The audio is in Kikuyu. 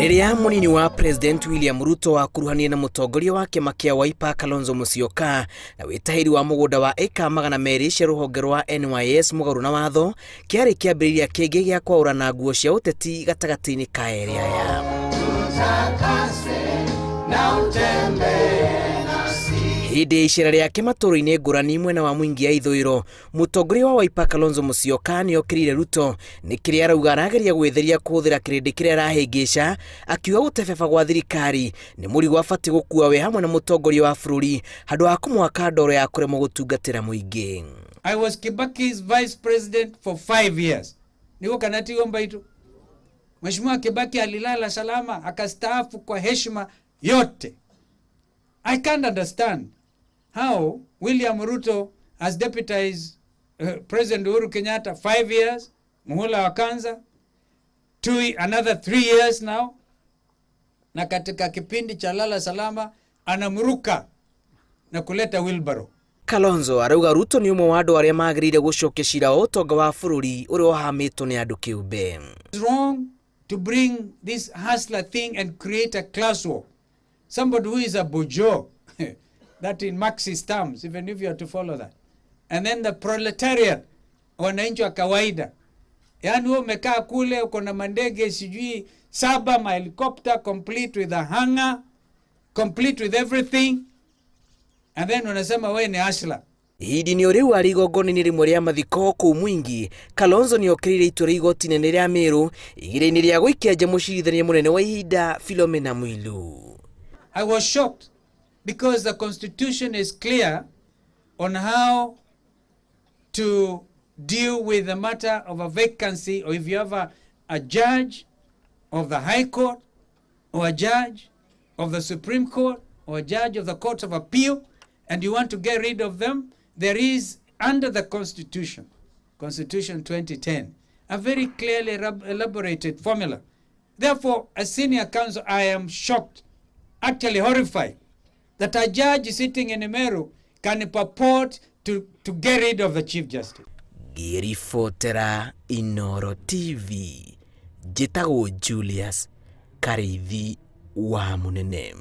Rĩrĩa mũnini wa President William Ruto wakuruhanire na mũtongoria wa kĩama kĩa Wiper Kalonzo Musyoka na wĩtahĩri wa mũgũnda wa ĩka 200 cia rũhonge rwa NYS mũgarũ na watho, kĩarĩ kĩambĩrĩria kĩngĩ gĩa kwaũrana nguo cia ũteti gatagatĩ-inĩ ka erĩ aya. Hĩndĩ ya icera rĩake matũũra-inĩ ngũrani mwena wa Mwingi ya ithũĩro, mũtongoria wa Wiper Kalonzo Musyoka nĩ okĩrĩire Ruto nĩ kĩrĩa arauga arageria gwĩtheria kũhũthĩra kĩrĩndĩ kĩrĩa arahĩngĩca, akiuga gũtebeba gwa thirikari nĩ mũrigo abatiĩ gũkua we hamwe na mũtongoria wa bũrũri handũ ha kũmũhaka ndoro ya kũremwo gũtungatĩra mũingĩ. I was Kibaki's vice president for 5 years. Niko kana tigo mbaitu. Mheshimiwa Kibaki alilala salama akastaafu kwa heshima yote. I can't understand how William Ruto has deputized President Uhuru Kenyatta 5 years, muhula wa kwanza, two, another 3 years now, na katika kipindi cha lala salama anamruka na kuleta wheelbarrow. Kalonzo arauga Ruto nĩ ũmwe wa andũ arĩa magĩrĩire gũcokia cira wa ũtonga wa bũrũri ũrĩa ũhamĩtwo nĩ andũ kĩũmbe. It's wrong to bring this hustler thing and create a class war. Somebody who is a bourgeois, that in Marxist terms, even if you are to follow that. And then the proletariat, wananchi wa kawaida. Yaani wewe umekaa kule uko na mandege sijui saba, ma helicopter complete with a hangar, complete with everything. And then unasema wewe ni hustler. Ihinda-inĩ o rĩu arĩ igongona-inĩ rĩmwe rĩa mathiko kũu Mwingi, Kalonzo nĩ okĩrĩire itua rĩa igoti inene rĩa Meru igeria-inĩ rĩa gũikia nja mũcirithania mũnene wa ihinda Philomena Mwilu. I was shocked because the constitution is clear on how to deal with the matter of a vacancy, or if you have a judge of the High Court or a judge of the Supreme Court or a judge of the Court of Appeal and you want to get rid of them, there is under the Constitution, Constitution 2010, a very clearly elaborated formula. Therefore, as senior counsel, I am shocked, actually horrified, that a judge sitting in Meru can purport to get rid of the Chief Justice. Ngĩribotera Inoro TV, njĩtagwo Julius Karĩithi wa Mũnene.